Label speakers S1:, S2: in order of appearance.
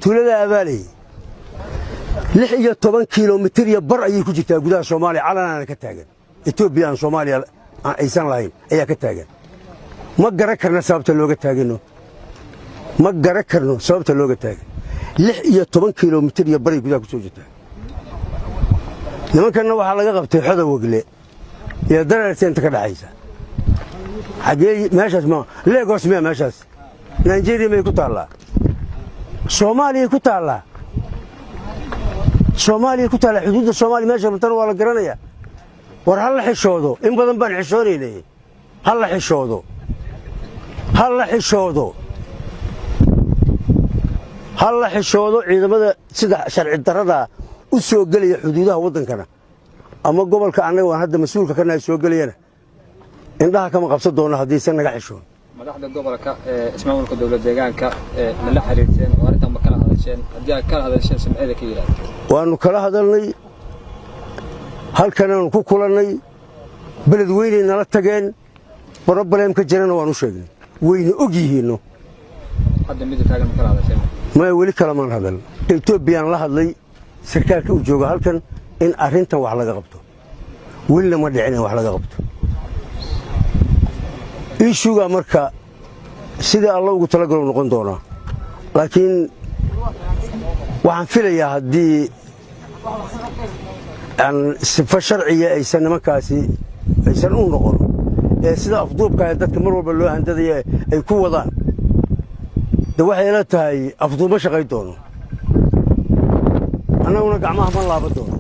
S1: Tuulada Abaaley 16 kilomitir iyo bar ayay ku jirtaa gudaha Soomaaliya. Calanaana ka taagan Etoobiya aan Soomaaliya aysan lahayn ayaa ka taagan. Ma garan karna sababta looga taagano, ma garan karno sababta looga taagan. 16 kilomitir iyo baray gudaha ku soo jirtaa. Nimankanna waxaa laga qabtay Xoda Wegle iyo Dareerse inta ka dhaxaysa. Xaggee meeshaas? Ma Lagos miya meeshaas? Nigeria may ku taallaa? Soomaaliyay ku taallaa, Soomaaliya ku taallaa. Xuduudda Soomaaliya meesha rabtana waa la garanayaa. War ha la xishoodo, in badan baan xishoonaynay. Ha la xishoodo, ha la xishoodo, ha la xishoodo. Ciidamada sida sharci darrada u soo gelaya xuduudaha waddankana ama gobolka annaga waan hadda mas-uulka ka nahay soo gelayana, indhaha kama qabsan doono haddiisan naga xishoon.
S2: Madaxda gobolka ee ismaamulka dowlad deegaanka ee ma la xiriirteen oo arrintan ma kala hadasheen? Haddii aad kala hadasheen, samceeda ka yidhaahda?
S1: Waannu kala hadalnay, halkanaanu ku kulannay, Beledweynay nala tageen. Problem-ka jirana waan u sheegnay, wayna og yihiinno.
S2: Hadda mida taagan ma kala hadasheen?
S1: Maya, weli kalamaan hadal. Etoobiyaan la hadlay sarkaalka u jooga halkan in arrintan wax laga qabto. Welina ma dhicin in wax laga qabto issue-ga. Marka sidii Alla ugu talagalo noqon doonaa, laakiin waxaan filayaa haddii aan sifo sharciya aysan nimankaasi aysan u noqon ee sida afduubka ee dadka mar walba loo handadaya ay ku wadaan, de waxay ila tahay afduubma shaqayn doono, annaguna gacmaha ma laaban doono.